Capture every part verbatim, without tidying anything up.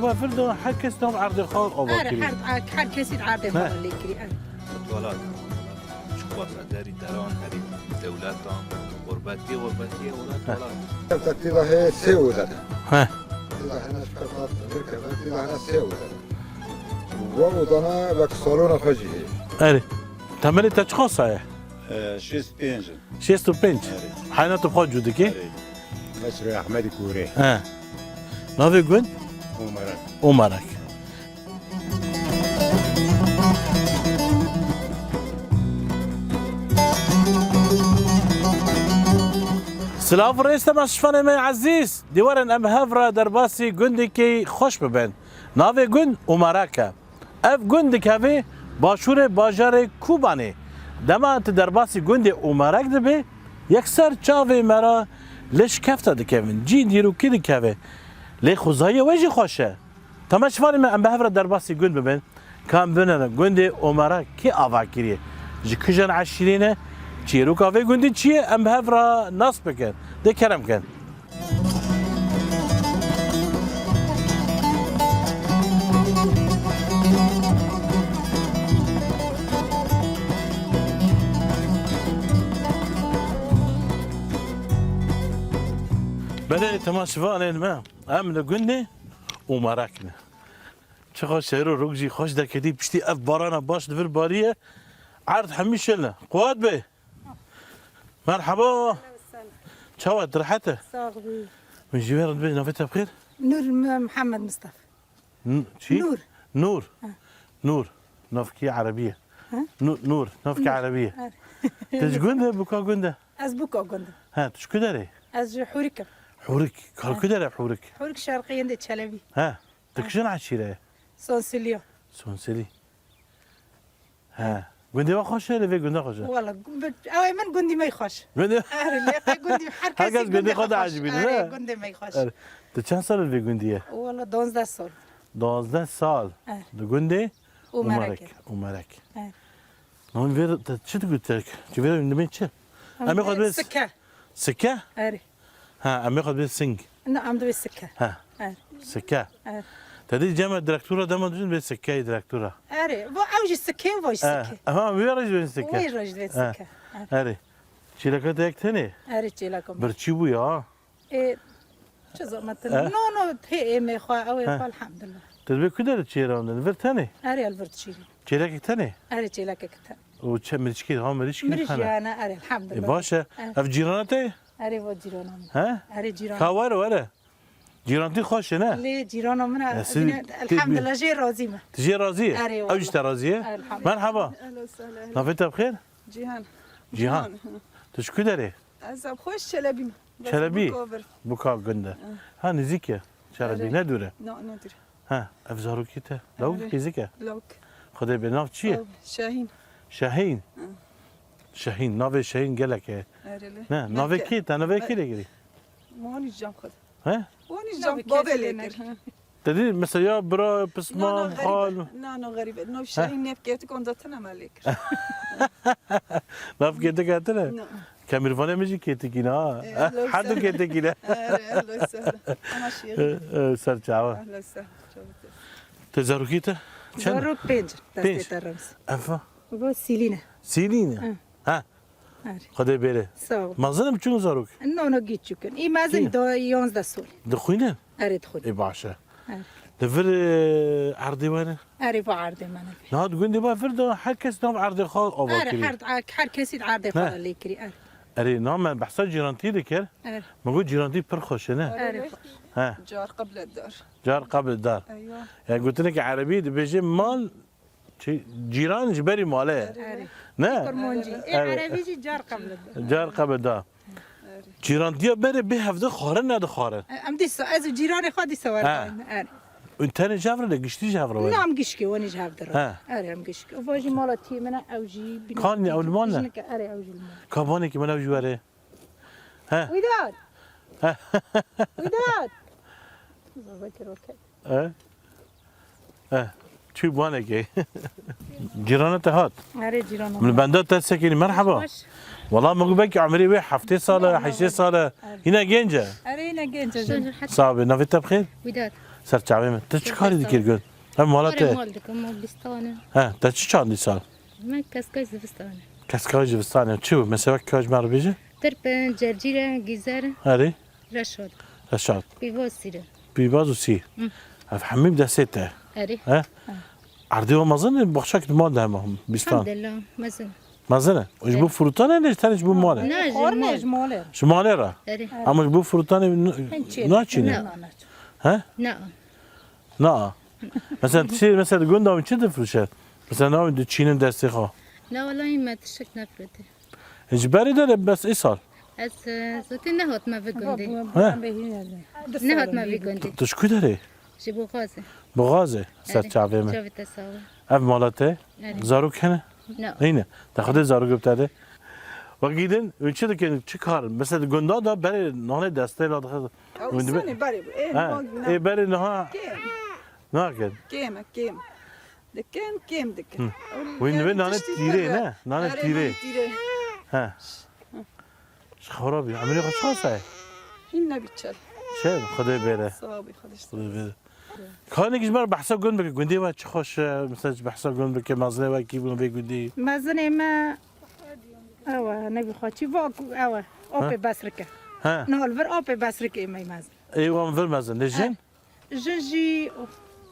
Ba vir de her kes nav erdê xwe ava Her, kirî. her, her kesî erdê Ne. xwe lê kirî. Er. Tuwalat. Çiqas derî deran herî dewletan, xurbetiyê, xurbetiyê wela tuwalat. Te tîda heye sê oda. He. Tîda hene şpefa, bir kere tîda hene sê oda. Wa odana wek salona xwe jî heye. Erê. Temelê te çiqas e? Ee, şêst pênc in. Şêst û pênc. Erê. Heyna tu xwe cû dikî? Erê. Mesrûr Ehmedî Kûrê. He. Navê gund? Omerak. Omerak. Silav û rêz temaşevanê me ezîz. Dîwarên em hev re derbasî gundekî xweş bibin. Navê gund Omerak e. Ev gund dikeve başûrê bajarê Kobanê. Dema tu derbasî gundê Omerak dibî, yekser çavê me re li şikefta dikevin. Cî dîrokî dikeve. Lê xwezayê wê jî xweş e. Temaşevanê me, em bi hev re derbasî gund bibin. Ka em binêrin gundê Omerak kê ava kiriye? Ji kijan eşîrê ne? Çîroka vê gundî çi ye? Em bi hev re nas bikin. Dê kerem kin. Belê temaşevanên me, em li gundê Omerak ne. Çiqa şehro rok jî xweş deketî, piştî ev barana baş li vir bariye, erd hemî şil e. Quwat be. Merhaba. Çawa, tu rehet e? Sax bî. Min ji wê re dibêj, navê te bi xêr? Nur M-, Muhammed Mustafa. N-, çi? Nur. Nur. Ha. Nur. Navkî erebî ye. Ha? Nu-, Nur. Navkî Nur. Erebî ye. Ha. Tu ji gund e, buka gund e? Ez buka gund im. Ha, tu ji ku derê? Ez ji Hûrik im. Hûrik. Kar Ha. ku derê Hûrik? Hûrik şerqiyên de Çelebî. Ha. Tu Ha. kîjan eşîre ye? Sonsiliya. Sonsilî. He. Gundê we xweş e, lê vê gunda xweş e? Wala, gu-, bi-, ew ê min gundî me xweş. Gundê Erê, lê qey gundî, her Her kesî kes gundê gundê xwe xwe xweş. diajibîne, Erê, ne? gundê me xweş. Erê. Tu çend sal li vê gundî ye? Wala, duwazdeh sal. Duwazdeh sal. Erê. Li gundê Û Merek. Umerek. Umerek. Erê. Lan vê te çi digot te? Ji vê dimê çi? Em ê xwe dibê Sike. Sike? Erê. Ha, em ê xwe dibê sing. Na, em dibê sike. Ha. Erê. Sike. Erê. Te dî cem e direktora dema dijin bê sike direktora. Erê. Vo ew jî sike, vo jî Ha, sike. Ama wê re jî bên sike. Wê re jî bên Ha. sike. Erê. Erê. Çêleka te yek tenê? Erê, çêleka min. Birçî bû ya. Ê, çi zehmet e? Eh? No, no, tê êmê xwe, ew ê Eh? xwe, elhamdulillah. Tu dibê ku der çêrandin? Vir tenê? Erê, el vir çîrî. Çêlekek tenê? Erê, çêlekek tenê. Û çe mirîşkê, ha mirîşkê Mirîş hene? yani, erê, elhamdulillah. E, baş e. Eh. Ev cîrana te? Erê, vo cîrana min. He? Erê, cîrana. Ka were, were. Cîrantî xweş e, ne? Lê cîrana min e, E, siz yine, tê-, elhamdulillah, jê razî me. Tu jê razî ye? Erê, Ew jî wala. te razî ye? Elhamdulillah. Merhaba. Ehlen sehlen. Navê te bi xêr? Cihan. Cihan. Cihan. Tu ji ku derê? Ez em xweş Çelebî me. Bes Çelebî? Buka vir. Buka gund e. Eh. Ha, nizîk e. Çelebî Erê. ne dûr e? Na, ne dûr. Ha, ev zarokî te. Lawik Erê. pêzik e. Lawik. Xwedê bê nav çi ye? Ev Şehîn. Şehîn. Hı. Şehîn, navê Şehîn gelek e. Erê lê. Ne, Ne navê ke- kê? Te navê kê lê girî? Wan î cam xwe. He? Wan î cam Navê babê kesê lê lê kir. Te dî mesela ya bira, Na, na, pismam, xerîb e. xal. Na, na, xerîb e. No He? Şehîn nêv kêtik onda tine me lê kir. Nav kêtik hatine? No. Kemirvanê min jî kêtikî ne ha. E, ehlo Her du ser. kêtikî ne. Erê, ehlo ser. Ama şirin. E, e, ser çawa. Ehlo ser. Çabuk. Te zarokî te? Çend? Zarok pênc. Pênc. Destê te rems. Efa? Bu Silîne. Silîne? Hı. Ha. Erê. Xwedê bêre. Sağ ol. Mezin im çûn zarok? No, no, giçûk in. Ê mezin Kî? da yonzdeh sol. Dixwînin? Erê, dixwînin. Ê baş e. Erê. Li vir, e, erdê we ne? Erê, va erdê me ne. Niha di gundê me vir de her kes nav erdê xwe ava Erê, kirî. her, her kesî erdê xwe Ne? lê kirî. Erê. Erê, na me behsa cîrantî dikir. Erê. Me got cîrantî pir xweş e, ne? Erê. He. Car qeble dar. Car qeble dar. Eywa. Yani gotinek erebî dibêje mal Çi, cîran ji berî malê ye. Erê. Ne? Kurmancî. Ê, Erê. erebî jî car qebl e. Car qebl da. Cîrantiya berê bê hevde xwarin nedixwarin. Em dîsa, ez û cîranê xwe dîsa Ha. werdayin. Erê. Û tenê ji hev re de giştî ji hev re were? Na, em gişkê, wanî ji hev de re. Ha. Erê, em gişkê. Û va jî mala tî min e, ew jî bîne. Kan ne, ew li mal ne? Jineke, erê, ew jî li mal. Ka banekî min ew jî were. He. Wîdat! He. Wîdat! Zor vekir, okey. E? E. Çû banekê. Cîrana te hat. Erê cîrana. Min benda te sekînî, merheba. Baş. Wala min got belkî emirê wê heftê sal e, heştê sal e. Hîne genc e. Erê hîne genc e. Sabe, navê te bi xêr? Wîdat. Ser çavê min. Tu çi karî dikir got? Hem mala te. Mal dikim, mal bistane. He, te çi çandî sal? Min keskay zivistan e. Keskay zivistan e. Çi bû? Mesela kaç mer bêje? Tirpin, cercîre, gîzer. Erê. Reşat. Reşat. Pîvaz sîre. Pîvaz û sî. Hı. Ev hemî bi destê te. Erê. He? Erdê wa mezin e, baxçak di mal de hema, bîstan. Elhamdülillah, mezin. Mezin e. Ji bo firotan e, ne ji tenê ji bo mal e? Ne, ji mal. Ji malê re. Erê. Ama ji bo firotan e, n-, naçîne. Ne. He? Ne. Na. Mesela tiştê, mesela di gunda min çi difirûşe? Mesela navê diçînin destê xwe. Ne, welayi me tiştek nefirîte. Ji berê de bes îsal. Ez, e, zaten nehatime vê gundê. He? Nehatime vê gundê. Tu ji ku derê? Ji Boxazê. Boxazê, ser çavê min. Çavê te sax be. Ev mala te? Erê. Zarok hene? Ne. Neyne. Te xwedê zarok bi te de. Wekî din, wê çi dikin, çi kar? Mesela di gunda da berê nanê destê la dixin. Ew Wî dibe- îsonê berê bû. Ê, Ha, niha- ê berê niha Kêm. Nakin. Kêm e, kêm. Dikin, kêm dikin. Hı. Ew Wî kêm dibe nane tiştî tîrê, tê ne? Nane Erê, tîrê. nane tîrê. He. Ji xwe rabî. Emirê xwe çi xwest e? Hîn nebî çel. Çel, Xwedê bêre. Sağ bî, Xwedê Xwedê bêre. Kanekî ji me re behsa gund bike. Gundê we çi xweş e. Mesela ji behsa gund bike. Mezinê we kî bûn vê gundî? Mezinê me ew e, nebî xwe çi va ku ew e. Apê Besrik e. He. Niha li vir apê Besrik ê me mezin. Ê wan vir mezin. Lê jin? Jin jî,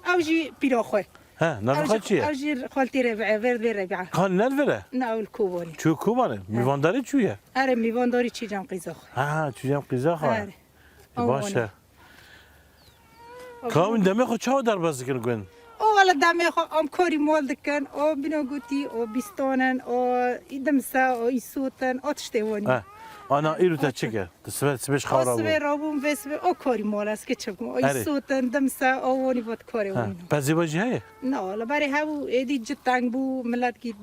ew jî pîra xwe. He, navê Ew xwe jî, çi ye? ew jî xaltî Rebiye, vêr vê Rebiye. Kan ne li vir e? Ne, ew li Kobanê. Çû Kobanê? Mîvandarî çûye? Erê, mîvandarî çî cem qîza xwe. Ha, çû cem qîza xwe. Erê. E, baş e. Ka hûn demê xwe çawa derbas dikin gund? O wele demê xwe em karî mal dikin, o bîna gotî, o bîstanin, o îdimse, o îsotin, o tiştê wanî. He. Ana îro te çi kir? Tu sibe, sibê ji xew O rabû? Sibê rabûm, vê sibê o karî mal ez kê çi bikim? O Erê. îsotin, dimse, o wanî vat karê Ha, wanî. Pezê we jî heye? Na, li berê hebû, êdî cih teng bû, milet kî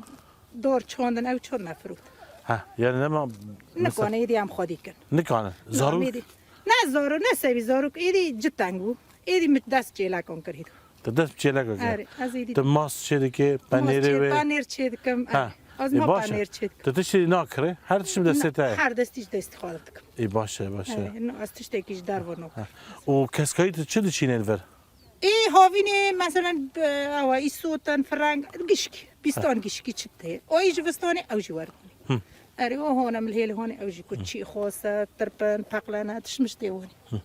dor çandin, ew çand nefirot. Ha, yani nema Nikane êdî em xwedî kin. Nikane. Na, Zarok? êdî. Ne zarok, ne sebî zarok, êdî cih teng bû. Êdî min dest çêlekan kir hîdo. Tu dest bi çêleka kir. Erê, ez êdî Tu mas çê dike, Mas penêrê çê, wê. Penêr çê dikim, Ha. erê. Ez E, niha baş e. penêr çê dikim. Tu tiştî nakirê, her tişt bi destê te ye. Her destî ji destî xwe dikim. Ê, baş e, baş e. Erê, no, ez tiştekî ji derve nakim. Ha. Û keskayî tu çi diçînê li vir? Ê, havînê, meselen, b-, ewa, îsotin, fireng, gişkî, bîstan gişkî çi tê. O yî ji vistanê, ew jî werdin. Hı. Erê, o hone milhêl hone, ew jî ku çî xwase, tirpin, peqlene, tişmiş tê wanî. Hı.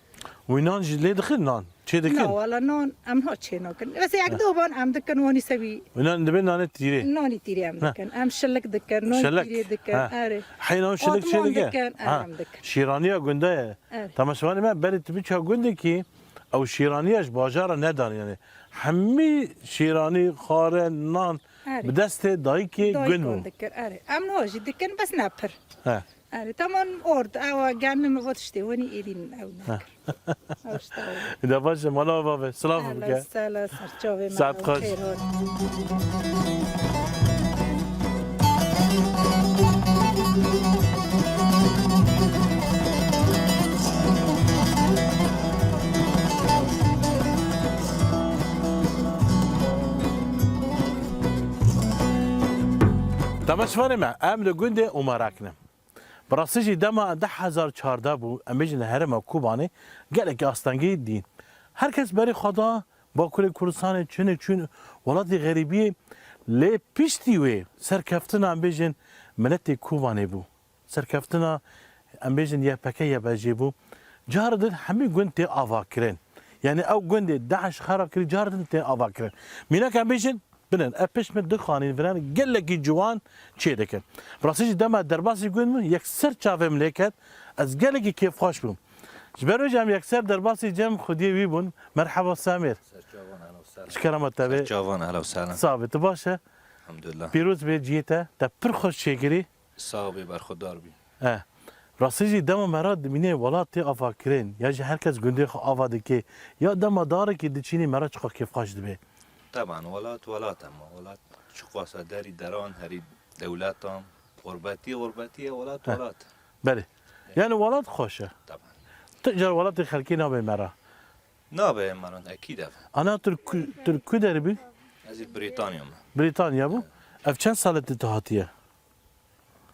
Wî nan jî lê dixin nan? Çê dikin? Na, wala nan em ha çê nakin. Bes yek Ha. do ban em dikin wanî sebî. Wî nan dibê nanê tîrê. Nanî tîrê em Ha. dikin. Em şilik dikin, nan Şilik. tîrê dikin. Ha. Erê. Hey nan şilik çê Otman dike? dikin, erê Ha. em dikin. Şîraniya gunda ye. Evet. Temaşevanê me berê tu biçe gundekî ew şîraniya ji bajara nedan yani. Hemî şîranî, xare, nan Erê. bi destê dayikê Dayik gund bû. wan dikir, erê. Em niha jî dikin, bes ne pir. He. Erê, tamam ord, ewa germin mi va tiştê wanî êdîn ew ne. Ew işte o. Da baş e, mala bavê. Silav Hele bike. sela, ser çavê me, Saet ew xweş. xêr hat. Temaşevanê me, em li gundê Umarak ne. Bi rastî jî dema du hezar çardeh bû, em bêjin li herêma Kobanê gelekî astengî dîn. Her kes berê xwe da Bakurê Kurdistanê, çinê çûn welatê xerîbiyê, lê piştî wê serkeftina, em bêjin, miletê Kobanê bû. Serkeftina, em bêjin, Y P G Y P G bû. Cara din hemî gund tê avakirin. Yani ew gundê DAIŞ xera kirî, cara din tê avakirin. Mînak em bêjin, binin, ev pişt min du xanîn viran gelekî ciwan çê dikin. Bi rastî jî dema derbasî gund min, yekser çavê min lê ket, ez gelekî kêfxweş bûm. Ji ber wê jî em yekser derbasî cem xwediyê wî bûn. Merheba Samîr. Ser çavan, ehla û sehla. Ji kerema te bê. Ser çavan, ehla û sehla. Sax bî, tu baş e? Elhamdulillah. Pîroz bê cihê te, te pir xweş çêkirî. Sax bî, berxwedar bî. E, rastî jî dema me re dimîne welat tê avakirin, ya jî her kes gundê xwe ava dike, ya dema darekî diçînî me re çiqas kêfxweş dibe. Teban, welat, welat e ma. Welat çiqas e derî deran, herî dewletan, xurbetî, xurbetî ye, welat, Heh. welat. Belê. Yani welat xweş e. Teban. Tu car welatê xelkê nabe me re. Nabe emaran, ekîd ev. Ana tu li ku, tu li ku derê bî? Ez Brîtanya me. Brîtanya bû. Ev çend sal e tu hatiye?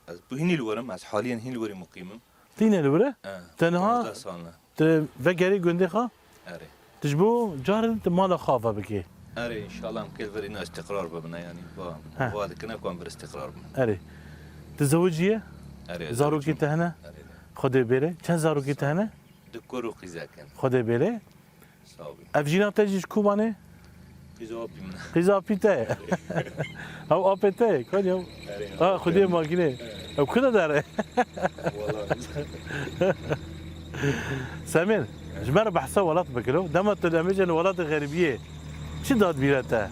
Ez bi hînî li wir im, ez haliyen hîn li wir î muqîm im. Tîne li wir e? He, Te niha pazdeh sal ne. Tu vegerî gundê xwe? Erê. Tu ji bo carin tu mala xwe ava bikê? Erê, înşallah em kêl vir îna îstiqrar bibine, yanî va, He. va dikine ku em vir îstiqrar bibin. Erê. Tu zewicî ye? Erê, Zarokî zewicî te hene? Erê. Xwedê bêre. Çend zarokî te hene? Du kur û qîzek in. Xwedê bêre. Sağ ol. Ev jîna te jî ji Kobanê? Qîza apî min e. Qîza apî te ye. Ew apê te ye. Kan ya? Erê, Ha, apê xwediyê min. makînê. Ew kide dere? Wala. Semîr, ji me re behsa welat bikiro. Dema tu demêje li welatê xeribiyê. Çi dadbîre te?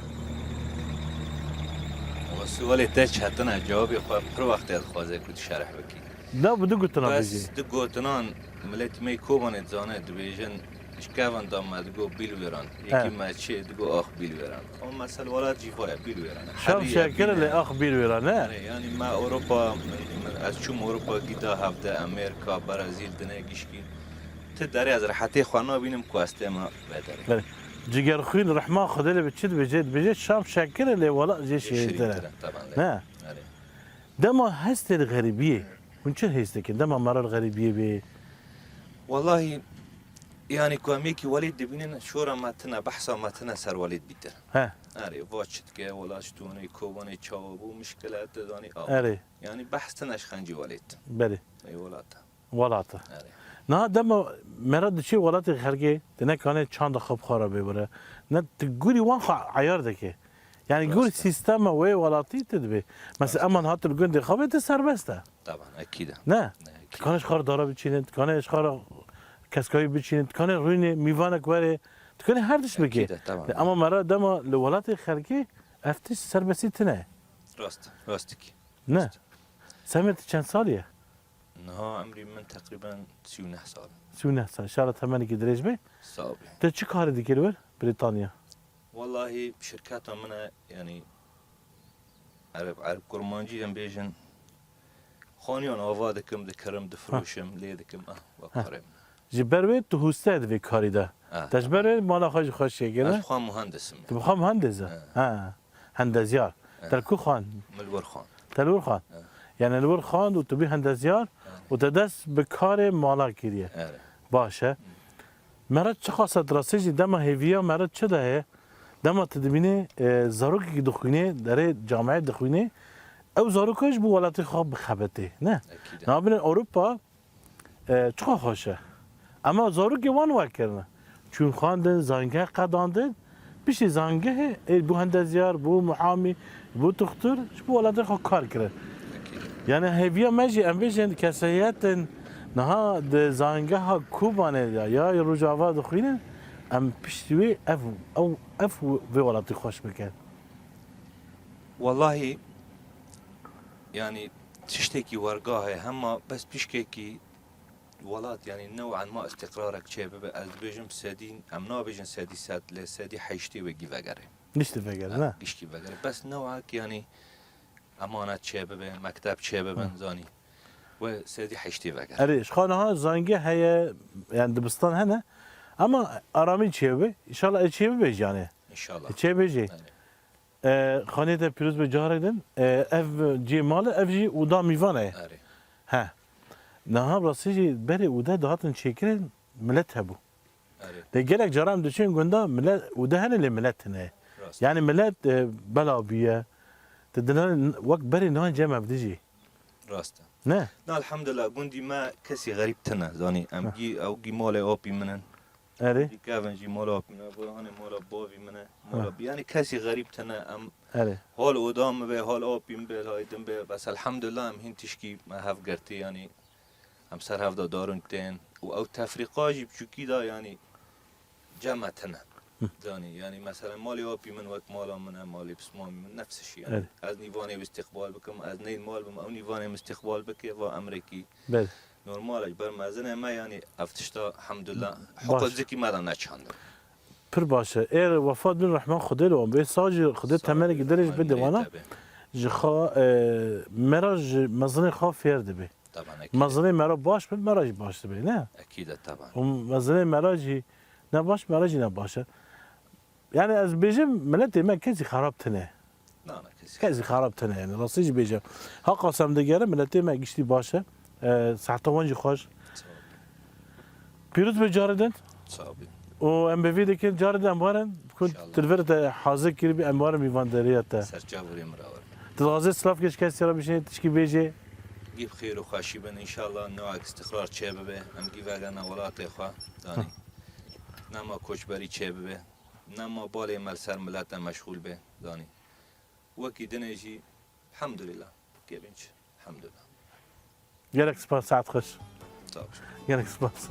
Wa sualê te çetin e. Cewabê xwe pir wextê dixwaze ku tu şerh bikî. Na bi du gotina Bes bijî. du gotinan milletî me yê Kobanê dizane, dibêjin, ji kevin da me digo bîl wêran. Yekî He. me çi digo ax bîl wêran. O mesel welat jî vaya bîl wêran. Şam Herriye şekir bîne. lê ax bîl wêran, ne? Erê, yanî me Ewropa, min, ez çûm Ewropa gîda hevde, Amerîka, Brezîl, dine gişkî. Ti derê ez rehetê xwe nabînim ku ez têma vederê. Belê. Cigerxwîn, rehma Xwedê lê bi çi dibêje? Dibêje Şam şekir e lê welat jê Jê şirîntir e. şirîntir e, taban lê. Ne? Erê. Dema hestê li xerîbiyê, hûn çi hêz dikin? Dema mera li xerîbiyê bê? Wallahî, yanî ku em yekî welêt dibînin, şora me tine, behsa me tine ser welêt bîtir. He. Erê, va çi dike, wela ji Tunê, Kobanê çawa bû, mişkile te zanî, aw. Erê. Yanî behs tine ji xencî welêt. Belê. Ey welate. Welate. Erê. Niha dema mera diçê welatê xelkê, tu ne kanê çanda xwe bi xwe re bê were. Ne tu gurî wan xwe eyar dike. Yani Rast gurî e. sîstema wê welatî tu dibê. Mesela Rast e. eman hat li gundê xwe bê tu serbest e. Taban, ekîd e. Ne? Ne, ekîd. Tu kanê ji xwe re dara biçînî, tu kanê ji xwe re keskayî biçînî, tu kanê rûnê, mîvanek werê, tu kanê her tişt bikê. Ekîd e, taban. Ama mera dema li welatê xelkê ev tişt serbestî tine. Rast, rast dikî. Ne? Rast. Semir tu çend salî ye? Niha emrî min teqrîben sî û neh sal. Sî û neh sal. Şara temenekî dirêj be. Sağ ol. Te çi karî dikir wir Brîtanya? Wallahî şirketa min e, yanî Ereb, Ereb Kurmancî em bêjin. Xaniyan ava dikim, dikirim, difroşim, lê dikim. Ah, wa Ha. karê min. Ji ber wê tu hûste di vê karî de. Ha, Te ji ber wê mala xwe ji xwe çêkir, ne? Ez xwe muhendis im. Tu bi xwe muhendis e? Ha. Ha. Hendezyar. Ha. Te li ku xwend? Min li wir xwend. Te li wir xwend? Ha. Yani li wir xwend û tu bî hendezyar Ha. û te dest bi karê mala kiriye. Evet. Baş e. Meric çiqas e, rastî jî dema hêviya meric çi de heye? Dema tu dibînî, e, zarokekî dixwînê, derê camiyê dixwînê, ew zaroka ji bo welatê xwe bixebitê, ne? Ekîd e. Nabînin Ewropa, e, çiqa xweş e. Ema zarokê wan wekirine. Çûn xwendin, zangeh qedandin, piştî zangehê, ê bû hendezyar, bû muhamî, bû tuxtur, ji bo welatê xwe kar kirin. Ekîd. Yani hêviya me jî em bêjin kesehiyetin niha di zangeha Kobanê de ya Rojava dixwînin, em piştî wê ev, ew, ev vê welatî xweş bikin. Wallahî, yani tiştekî wergah e, hema bes pişkekî welat, yani new'an ma îstiqrarek çêbibe, ez dibêjim sedî, em nabêjin sedî sed, lê sedî heştê wekî vegere. Giştî vegere, Ha, ne? giştî vegere. Bes new'ek, yani emanet çêbibe, mekteb çêbibin, Ha. zanî. We sedî heştê vegere. Erê, ji xwe niha zangeh heye, yani dibistan hene. Ama aramî çêbibe. Înşallah ê çêbibe jî yani. Înşallah. Ê çêbibe jî. Erê. E, xanê te pîroz be carek din. E, ev cihê mal e, ev jî oda mîvan e. Erê. He. Niha rastî jî berê ode dihatin çêkirin, milet hebû. Erê. Lê gelek caran em diçin gunda milet, ode hene lê milet tune. Rast. Yani milet, e, bela bûye. Te dinan wek berê nan cem ev dijî. Rast e. Ne? Na, elhamdulillah, gundî me kesî xerîb tune. Zanî, em Ha. gî, ew gî malê apî min in. Erê. Dîkevin jî mala min e, bu hanê mala bavî min e, mala Ha. bi-, yani kesî xerîb tune em Erê. hal oda min be, hal apî min be, hal din be, bes elhamdulillah em hîn tişkî me hev girtî, yani em ser hev de darûn tên û ew tefrîqa jî biçûkî de yani cem me tune. Hı. Zanî, yani mesela malê apî min wek mala min e, malê pismamî min nefs şî yani. Erê. Ez nîvanê wî îstiqbal bikim, ez neyl mal bim, ew nîvanê min îstiqbal bike, va emrekî Belê. Normal e, ji ber mezinê me, yanî ev tişta, elhamdulillah, Baş. Hiqûl zikî me de neçandin. Pir baş e. Êr Wefa din rehma Xwedê li wan bê. Sağ jî Xwedê Sağ temenekî ol, dirêj amin, bide wana. Tabii. Ji xwe, e, mera ji mezinê xwe fêr dibe. Taban, ekîd. Mezinê mera baş be, mera jî baş dibe, ne? Ekîd e, taban. Û mezinê mera jî ne baş, mera jî ne baş e. Yani ez bêjim, miletê me kesî xerab tine. Na, na, kesî. Kesî xerab tine yani. Rastî jî bêjim. Haqa sem digere, miletê me giştî baş e. E, sehta wan jî xweş. Sağ ol. Pîroz be carê din. Sağ ol. Û em bi vî dikin, carê din em warin. Ku tu li vir te hazir kiribî, em warin mîvandariya te. Serçavurê min ra warin. Tu dixwazî silav kê ji kesî re bişînî, tişkî bêjê? Gî bi xêr û xweşî bin, înşallah newek îstîqrar çêbibe. Em gî vegerine welatê xwe. Danî. Nema koçberî çêbibe. Nema balê me li ser milete meşxûl be. Danî. Wekî dinê jî, elhamdulillah, gevinç, elhamdulillah. Gelek spas, saet xweş. Sağ ol. Gelek spas.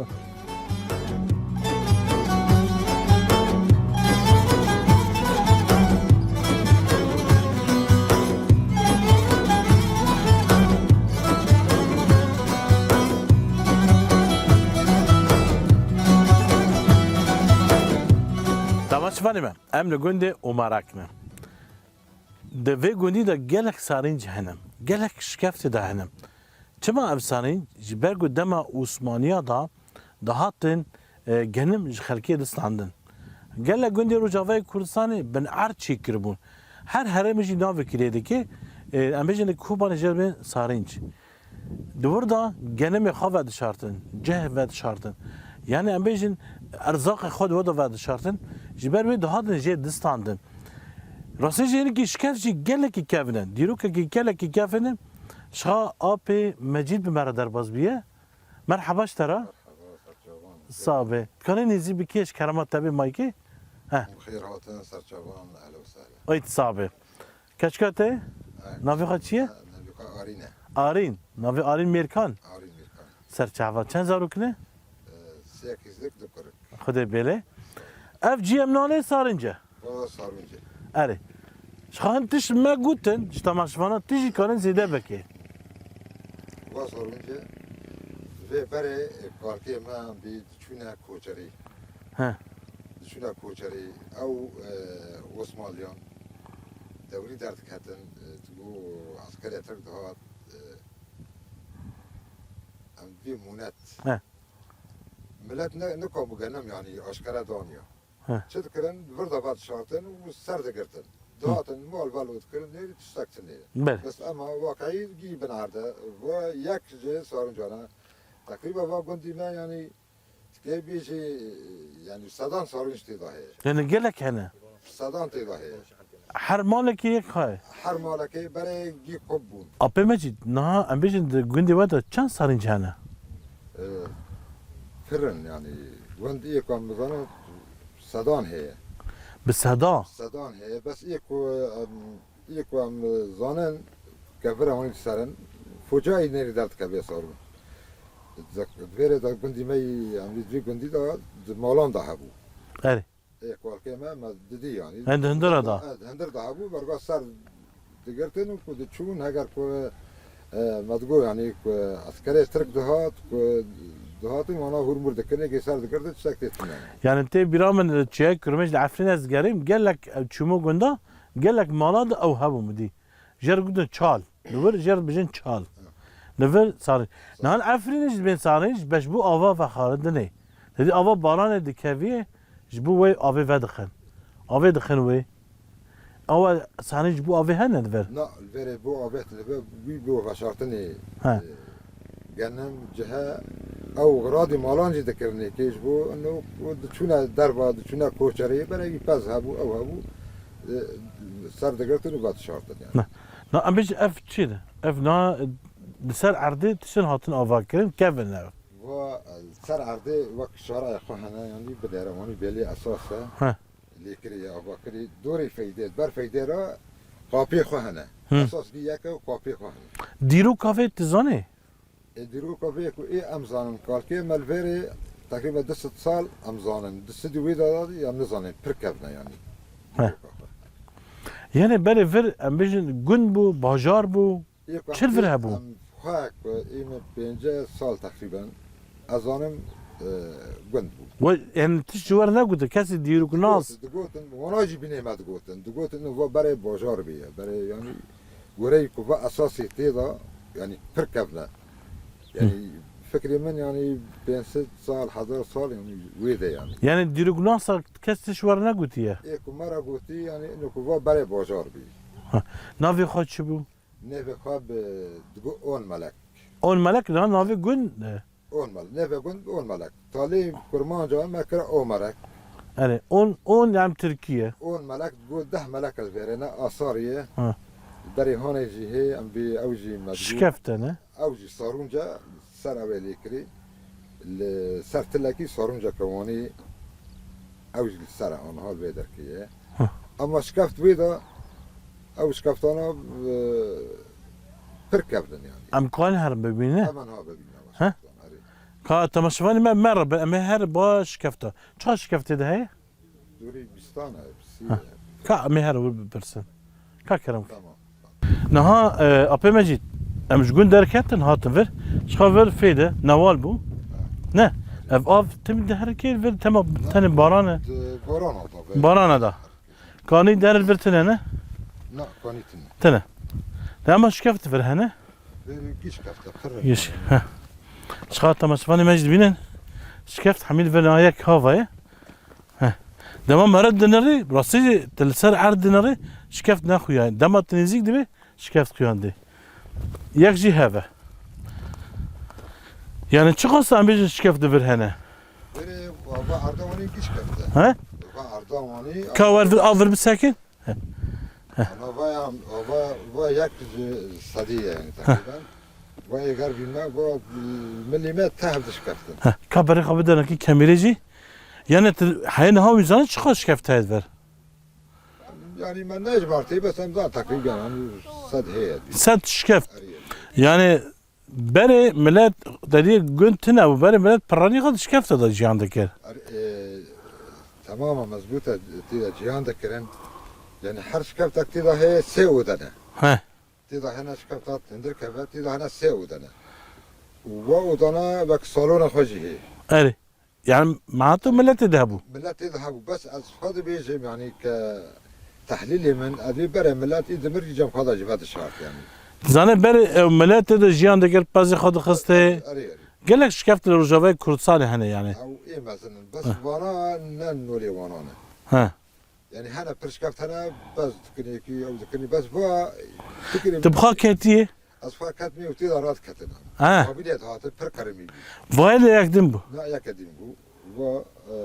Temaşevanê me, em li gundê Omarak ne. Di vê gundî de gelek sarînc hene, gelek şikeftê de hene. Çima ev sarînc? Ji ber ku dema Osmaniya de dihatin, e, genim ji xelkê distandin. Gelek gundê Rojavayê Kurdistanê bin erd çêkiribûn. Her herêmê jî navekî lê dike, e, em bêjin li Kobanê jê dibên sarînc. Di wir de genimê xwe vedişartin, cih vedişartin. Yani em bêjin erzaqê xwe di wir de vedişartin. Ji ber wê dihatin jê distandin. Rastî jî hinekî şikef jî gelekî kevin in. Dîrokekî gelekî kevin in. Şixa apê Mecîd bi me re derbas bûye. Merheba ji te re. Merhaba, serçavan. Sax be. Dikanê nêzî bikê ji kerema te bê maykê? He. Xêr hatin, serçavan, ehlen we sehlen. Ey, sax be. Keçika te? Ey. Navê xwe çi ye? Navê xwe Arîn e. Arîn. Navê Arîn Mêrkan? Arîn Mêrkan. Serçava. Çend zarok ne? Ee, sê kizlik, du kurik. Xwedê bêle. Ev cî em nanê sarînc e. Va sarûnce. Erê. Ji xwe hin tişt me gotin, ji temaşevana tu jî karin zêde bike. Va sarûnce, vê berê, e, kalkê me bî diçûne koçerî. He. Diçûne koçerî. Ew, e, Osmanliyan dewrî derdiketin, e, tu askerê Tirk dihat, e, em vî mûnet. He. Milet ne, nikam genim, yani, aşkere daniya. He. Çi dikirin? Vir de vedişartin û ser digirtin. Hı. Dihatin mal velo dikirin, nêrî tiştek tune. Belê. Bes ema waqiî gî bin erde, va yek ji sarûncana, teqrîben va gundî me, yani, tê bêjî, yani, sedan sarûnc tê de heye. Yani gelek hene? Sedan tê de heye. Her malekî yek xwe? Her malekê berê gî qub bûn. Apê Mecîd, niha em bêjin di gundê we de çend sarînc hene? Ee, pir in, yani, gund ê ku em bizanin sedan heye. Bi sedan? Sedan heye, bes ê ku em, ê ku em zanin kevira wan li ser in, foca ê nêrî derdikeve sarûn. Di vêrê de gundî me yî, em vî vî gundî de di malan de hebû. Erê. Ê, kalkê me, me didî, yanî. Hin di hundir de? E, di hundir de hebû, berga ser digirtin û ku diçûn, heger ku, e, me digot, yanî ku eskerê Tirk dihat, ku dihatin, wana hûrmûr dikirin, êkê ser digirtin, tiştek tê tune. Yanî tê bîra min, çiyayê Kurmêj li Efrînê ez digerim, gelek ew çûmo gunda, gelek mala de ew hebû min dî. Jê re gotin çal. Li wir jê re dibêjin çal. Li vir sarînc. Niha li Efrînê jî dibên sarînc, ji bo ava vexwarin dinê. Te dî ava baranê dikeviyê, ji bo wê avê vedixin. Avê dixin wê. Awa sarînc ji bo avê hene li vir? Na, li vêrê bo avê tine be, wî bo veşartinê, He. e, genim, cihe, ew xiradî malan jî dikirinê kê ji bo, ino, diçûne derva, diçûne koçerê, berê wî pez hebû, ew hebû, e, ser digirtin û vedişartin yani. Na, na, em bêjin ev çi ne? Ev na, li ser erdê tiştin hatin avakirin, kevin ev. Va, e, ser erdê wek şaraya xwe hene, yani bi derewanî belê esas e. He. Lêkirî ye, avakirî, dorê feydê, ber feydê re qapê xwe hene. Hı. Esas gî yek e û qapê xwe hene. Dîroka vê tu zanî? E, dîroka vê ku ê em zanin, kalkê me li vêrê teqrîben du sed sal em zanin. Du sed wê de em nizanin, pir kevne yanî. He. Dîroka xwe. Yanî berê vir em bêjin gund bû, bajar bû, Ê ku çi vir em hebû? Em xwe ku ê me pêncî sal teqrîben ez zanim, e, gund bû. We, yanî tişt ji we re negotin, kesî dîroknas? Digotin, digotin, wana jî binê me digotin. Digotin, va berê bajar bê ye, berê yanî goreyê ku va esasê tê de, yanî pir kevne. Yanî Hı. Fikrê min, yanî, pênc sed sal, hezar sal, yanî, wê de, yanî. Yanî dîroknasa kes tişt we re negotiye? Ê ku me re gotî, yanî, ino ku va berê bajar bî. Ha. Navê xwe çi bû? Navê xwe bi, digo On Melek. On Melek, na navê gund e? On Melek. Navê gund On Melek. Talê kurmanca me kira O Melek. Erê, on, on em Tirkiye. On Melek, digo deh melek ez vêrê ne, asarî ye. Ha. Berê hanê jî hê, em bî ew jî me digo. Şikefte ne? Ew jî sarûnca ser ew ê lê kirî. Li ser tilekî sarûnca kewanî ew jî li ser e, aniha li vê derkê ye. Heh. Ema şikeft wê de, ew şikeftana, e, pir kevn in yanî. Em karin herin bibînin? Em aniha bibînin ew Heh. şikeftana, erê. Ka temaşevanê me, me re bi, em ê her ba şikefta. Çiqa şikeftê de heye? Dûrî bîstan e, sî Ha. e. Ka em ê her wir bipirsin. Ka kerem ke. Tamam. Niha, e, Apê Mecîd, em ji gund derketin, hatin vir. Çiqa vir fê de, newal bû. Ne? Ev av tim diherikê vir, tema tenê baran e. Di barana da ve. Barana da. Kanî der vir tine ne? Na, kanî tine. Tine. Dema şikeft vir hene? Ver giş kefte, pir. Giş, heh. Çiqa temaşevanê me jî dibînin. Şikeft hemî li vir nayek hava ye. Heh. Dema mere dinirî, rastî jî tu li ser erd dinirî, şikeft nexuya. Dema tu nêzîk dibî, şikeft xuyandî. Yek jî heve. Yani çiqas em bêjin şikeft di vir hene? Verê, va, va erda wanî giş kefte. He? Va erda wanî. Ka wer vir, av vir bisekin? Ana va ya, va, va yek ji sedî ye yani takriben. Va ê ger bîme, va milî me tev dişkeftin. Heh, ka berê xwe bide nekî kemîrê jî. Yani tu heye niha wî zanî çiqas şikeft heye ver? Yani me ne ji bartê, bes em zan takriben, hani sed heye. Sed şikeft. Erê. Yani berê millet, dediği gün tine bu, berê millet piranî xwe şikefte de cihan dikir. Er, e, temamen mezbût e, tê de cihan dikirin. Yani her şikeftek tê de heye sê odene. He. Tê de hene şikefta tindir keve, tê de hene sê odene. Û va odana wek salona xwe jî heye. Erê. Yani mehat û milletê de hebû. Milletê de hebû. Bes ez xwe dibêjim, yani ke tehlîlê min, ez vê berê millet î dimir jî cem xwe de ji ve dişart yani. Zanê berê ew milletê de jiyan dikir, pezê xwe dixistê. Erê, erê. Gelek şikeft li Rojavayê Kurdistanê hene yani. Ew ê mezin in. Bes Heh. vana ne nolê wana ne. He. Yani hene pir şikeft hene, bes dikinê ki, ew dikinî, bes va fikirê Tu bi xwe ketiyê? Ez xwe ketmî û tê de radiketin. He. Kabîlê dihatin, pir qerimî bû. Vayê de yek din bû. Na yeke din bû. Va, e,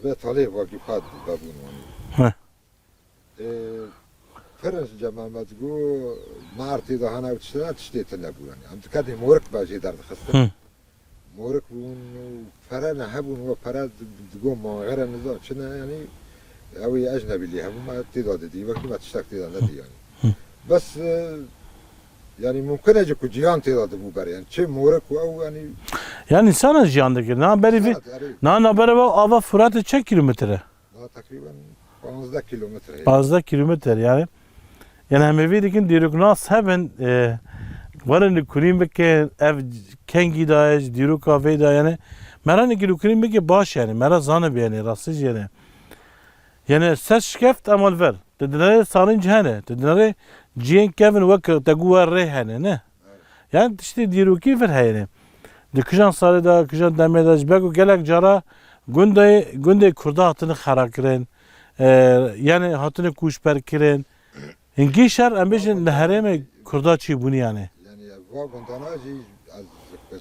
vê talê va gî xwe vebûn wanî. He. E, pir in ji cemamet go, mar tê de hene û tiştê, tiştê tune bû yanî. Em diketin morik be jê derdixistin. Hı. Morik bûn û pere ne hebûn, we pere di-, digo mangere niza çi ne, yanî ew ê ecnebî lê hebû, me tê de didî, wekî me tiştek tê de nedî yanî. Hı. Bes, e, yanî mumkin e ji ku cihan tê de dibû berê, yanî çi morik û ew, yanî Yani sana jiyan dikir. Na berê vî, Saet, erê. na, na berê ve ava Furatê çend kilometre? Na tekrîben panzdeh kilometre. Panzdeh kilometre yani. Yani em ê vê dikin dîroknas hebin, e, werin li kurîn bikin, ev kengî daye, ji dîroka vê daye, yani, mera nekî li kurîn bike baş, yani, mera zanibe, yani, rastî jî, yani. Yani, ser şikeft ema li ver. Tu dinere sarînc hene, tu dinere ciyên kevin wek te got we rê hene, ne? Yani, tiştê dîrokî vir heye, yani. Di kijan salê de, kijan demê de, ji ber ku gelek cara gundê, gundê Kurda hatine xera kirin, e, yani hatine koçber kirin. Hingî şer, em bêjin, li herêmê Kurda çêbûnî yani. Yani va gundana jî ez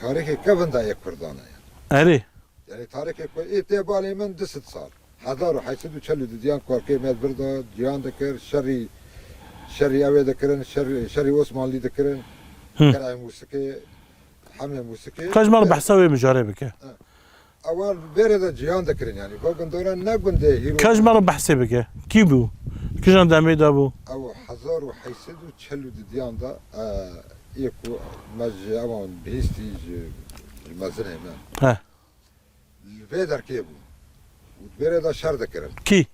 tarîxê kevin de yê Kurdan e yani. Erê. Yani tarîxê ku ê tê balê min du sed sal. Hezar û heyt sed û çel û du diyan korkê me vir de cihan dikir, şerî, şerî ew ê dikirin, şerî, şerî Osmanlî dikirin. Hı. Kerayê Mûsikê, Hemê Mûsikê. Ka ji me re behsa wê mijarê bike. He. Ewan berê de cihan dikirin yani. Ba gundora ne gundê hîro. Ka ji me re behsê bike. Kî bû? Kijan demê de bû? Ew hezar û heyt sed û çel û du diyan de, e, yê ku me ji ewan bihîstî ji, ji mezinê me. He. Li vê derkê bû. Û di berê de şer dikirin. Kî?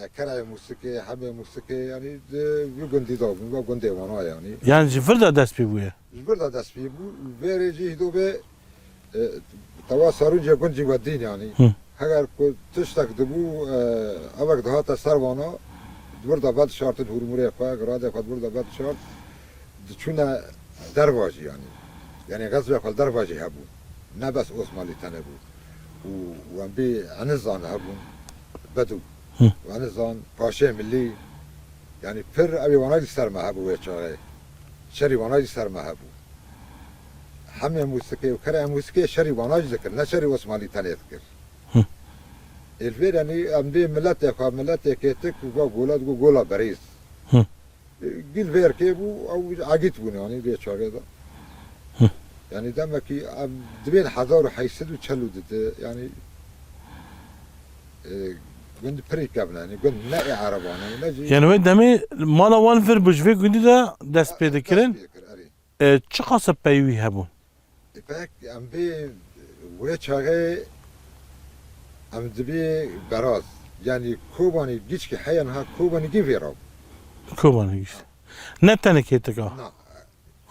E, Kerayê Mûsikê, Hemê Mûsikê, yanî di vî gundî de bûn, ve gundê wana yanî. Yani ji vir de dest pê bûye? Ji vir de dest pê bû, vêrê jî hîdo bê, e, tewa sarûncê gund jî wedîn yanî. Hı. Heger ku tiştek dibû, e, evek dihate ser wana, di vir de vedişartin hûrmûrê xwe, giradê xwe di vir de vedişart, diçûne derva jî yanî. Yanî xezbê xwe li derva jî hebû. Ne bes Osmanlî tenê bû. Û, û em bê Enizan hebûn. Bedû. Hı. Û Enizan, Paşê Milî. Yanî pir ew ê wana jî ser me hebû wê çaxê. Şerî wana jî ser me hebû. Hemê mûsikê û kerê mûsikê şerî wana jî dikir. Ne şerî Osmanlî tenê dikir. Hı. Ê li vêr yanî em bê miletê xwe, miletê kêtik va gola digo gola berêz. Hı. Gil vêrkê bû, ew agît bûne, yanî vê çaxê de. Hı. Yanî demekî em dibên hezar û heyşt sed û çel û du de, yanî, e, gund pirî kevne, yanî gund ne ê Ereban e, ne jî Yanî wê demê mala wan vir bû, ji vê gundî de dest pê dikirin. Dest pê dikir, erê. E, çiqas peyivî hebûn? Pek em bê wê çaxê em dibê beraz. Yanî Kobanî giçkî heya niha Kobanî gî vêra bû. Kobanî giçkî. Ne tenê kêtika. Na,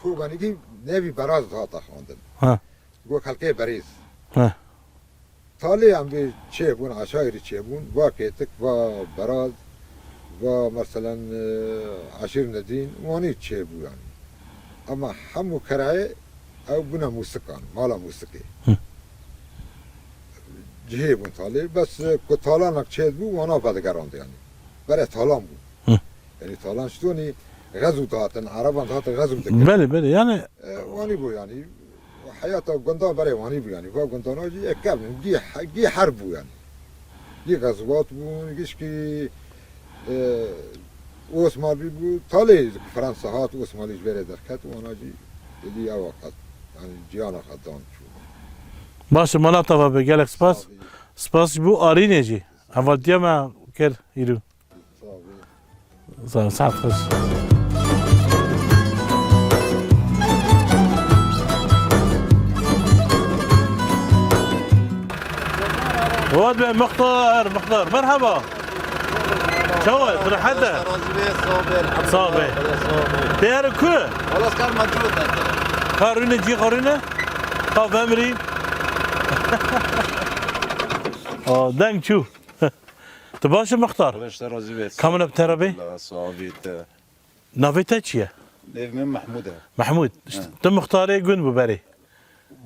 Kobanî gî nevî beraz dihata xwendin. Ha. Go xelkê berêz. Ha. Talê em bê çêbûn, aşayirî çêbûn, va kêtik, va beraz, va meselen, e, eşîr nedîn, wanî çêbû yanî. Ama hemû kereyê ew bûne mûsikan, mala mûsikê. Hı. Cihê bûn talê, bes, e, ku talanek çêdibû, wana vedigerand yanî. Berê talan bû. Hı. Yanî talan ştonî xezû dihatin, Ereban dihatin xezû dikirin. Belê, belê, yanî E, wanî bû yanî. Heyata gundan berê wanî bû yanî. Va gundana jî yek kevn, gî, gî herb bû yanî. Gî xezwat bûn, gişkî, e, Osmanlî bû. Talê Fransa hat, Osmanlî ji vêrê derket, wana jî êdî ewa qet, yanî ciyana qet dan çû. Baş e, mala te ve be, gelek spas. Sağ ol. Spas ji bo Arînê jî. Hevaltiya me kir îro. Sağ ol. Sağ ol, saet xweş. Wat be Muxtar, Muxtar, merhaba. Çawa, tu rehet e? Razî be, sağ ol, elhamdülillah. Sağ ol be. Sağ ol. Te here ku? Wala ez kar mecûd e. Ka rûne, cî ka rûne? Ka vemirî. Aa, deng çû. Tu baş e Muxtar? Xweş te razî be. Kamina bi te re bê? Sağ ol, te. Navê te çi ye? Navê min Mehmûd e. Mehmûd. He. Tu muxtarê gund bû berê?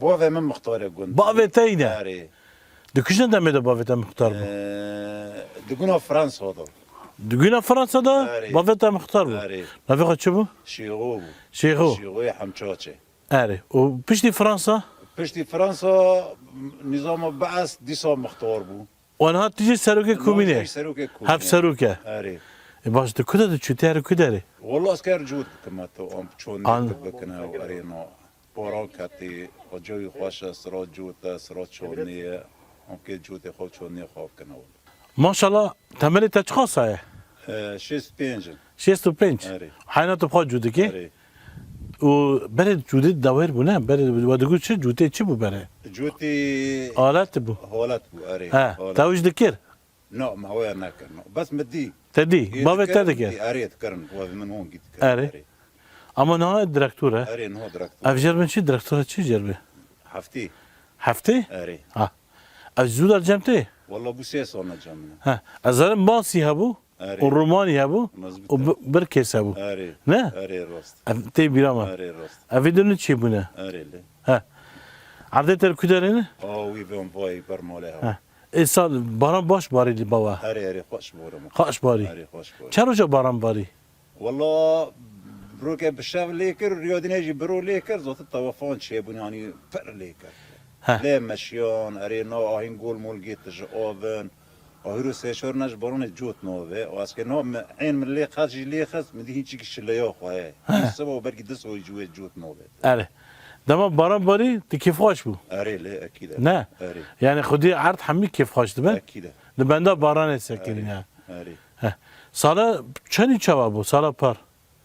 Bavê min muxtarê gund. Bavê te yî ne? Erê. Di kujne demê de bavê te muxtar bû? Ee, di guna Fransa de. Di guna Fransa de? Erê. Bavê te muxtar bû? Erê. Navê xwe çi bû? Şêxo bû. Şêxo. Şêxoyê Hemçaçê. Erê. Û piştî Fransa? Piştî Fransa nîzama Bees dîsa muxtar bû. Wan hat tu jî serokê komînê? Serokê komînê. Heft serok e. Erê. E baş, tu ku de diçû, tu her ku derê? Walla ez ker cût bikim, tu am çonê An- tu bikine û erê no. Boran ketî, o cewî xweş e, sira cût e, sira çonê ye. Am kê cûtê xwe çonê xwe bikine walla. Maşallah, temelê te çiqas e? E, şêst û pênc in. Şêst û pênc? Erê. Heyna tu xwe cû dikî? Erê. Û berê cûdê dewêr bû, ne? Berê we digot çi? Cûtê çi bû berê? Cûtê Alet bû. Holet bû, erê. He, Holet. Te wî jî dikir? No, me wê nekir, no. Bes me dî. Te dî? Ê, bavê te dikirin, dikir? Erê, dikirin. Wê min hon gî dikir, Erê. Erê. Ama niha direktor e. Erê, niha direktor. Ev jêr bin çi? Direktora çi jêr bi? Heftê. Heftê? Erê. Ha. Ez zû de cem tê? Walla bû sê sal ne cem ne. Ha. Ez zanim masî hebû. Erê. Û romanî hebû. Mezbût û e. Bi-, bir kes hebû. Erê. Ne? Erê, rast. Ev tê bîra me. Erê, rast. Ev vê de ne çêbûne? Erê, lê. He. Erdê te li ku derê ne? A, wî vê vay ber malê hewa. He. Ê sal baran baş barî li bawa? Erê, erê, xweş barî. Xweş barî. Erê, xweş barî. Çend roja baran barî? Walla, roke bi şev lê kir, riyadîne jî biro lê kir, zaten tewefan çêbûn, yanî pir lê kir. He. Lê meşiyan, erê na ahîn gol mol gê tije avin. Ahîro sê çar ne ji baranê cot nave. Û ez ke na me, ên min lê qet jî lê xist, min dî hîn çikî şileya xwe ye. He. Hîn siba û belkî du saet ji wê cot nave. Erê. Dema baran barî, tu kêfxweş bû? Erê, lê ekîd e. Ne? Erê. Yani xwedî erd hemî kêfxweş dibe. Ekîd e. Di benda baranê sekirîne. Erê. Erê. He. Sala çendî çawa bû? Sala par.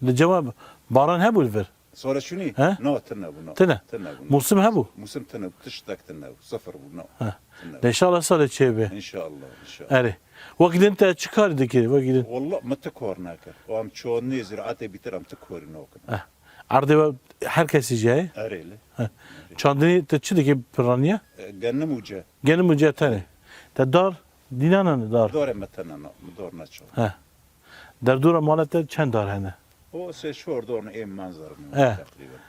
Li cema baran hebû li vir? Sala şûnî? He? No, tune bû, no. Tune? Tune bû, no. Mûsim hebû? Mûsim tune bû, tiştek tune bû, sifir bû, no. He. Tune bû. Înşallah salê çê be. Înşallah, înşallah. Erê. Wekî din te çi karî dikirî, wekî din? Walla, min ti kar nekir. Em çandinê ziraetê bîtir em ti karî nakin. Eh. Erdê we her kesî jî heye? Erê, lê. Heh. Çandinê te çi dikî piraniye? E, genim û ce. Genim û ce tenê. Te dar dînana ne dar? Darê me tene na, min dar neçand. Heh. Derdora mala te çend dar hene? O sê çar dar ne ê manzar min He. Teqrîben.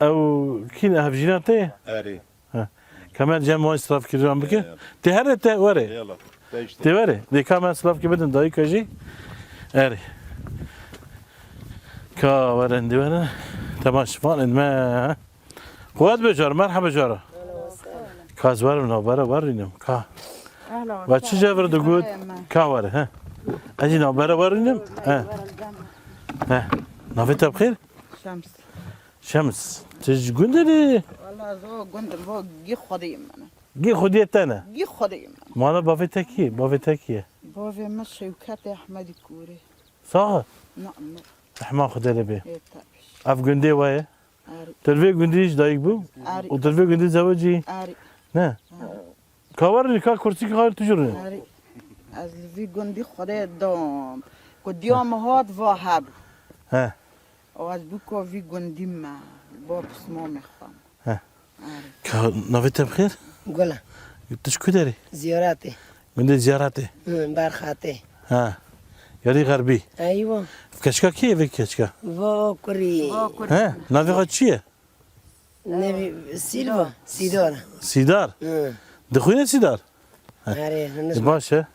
Ew kî ne, hevjîna te ye? Erê. He. Ka me cem wan silav kirin bike. He. Te here te were. Yala. Te işte. Te were. De ka me silav ki bidin dayika jî. Erê. Ka werin de were. Temaşvanên me. Quwet be car, merhaba car. Ka ez werim navbere werînim. Ka. Ve çi cevir digot? Ka were, he. Ez jî navbere werînim. He. He. Navê te bi xêr? Şems. Şems, tu ji gund î? Wala ez o gund im, o gî xwedî min. Gî xwediyê te ne? Gî xwedî min. Mala bavê te kî ye? Bavê te kî ye? Bavê min Şewketê Ehmedî Kûrê. Sax e? Na, na. Rehma Xwedê lê bê. Ê, tabii. Ev gundê we ye? Erê. Tu li vê gundî ji dayik bû? Erê. Û tu li vê gundî zewicî? Erê. Ne? Erê. Ka werin ka kursî ka tu jûr ne? Erê. Ez li vî gundî Xwedê dom. Ku diya min hat va hebû. He. Û ez bû ku vî gundî me. Bo pismamê xwe. He. Erê. Ka navê te bi xêr? Gula. Tu ji ku derê? Ziyaretê. Gundê Ziyaretê. Hı, Berxatê. Ha. Yarî Xerbî. Eywa. Keçika kê ye vê keçika? Va kurî. He, navê xwe çi ye? Nevî Silva, Sîdar. Sîdar? Hı. Dixwîne Sîdar? Erê, hiniz. Baş e.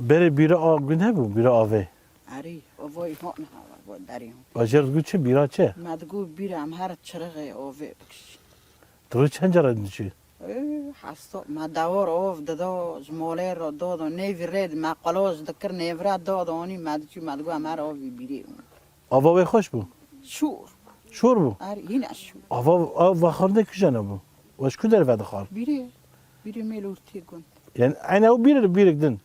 Berê bîra a gund hebû, bîra avê. Erê, o voy hon ha, vo derê hon. Bajar digot çi, bîra çi? Me digot bîra em her çirixê ovê bikişîn. Tu çend cara diçî? Ê, hesta me dewar ov dida, ji molê re dada, nêvî rê me qaloz dikir, nêvira dada, anî me diçî, me digot em her ovî bîrê hon. Ava wê xweş bû? Şûr. Şûr bû? Erê, hîna şûr. Ava, av vexwarinê kîjan bû? We ji ku derê vedixwar? Bîrê, bîrê mêl ortê gund. Yani eyna ew bîr, bîrek din?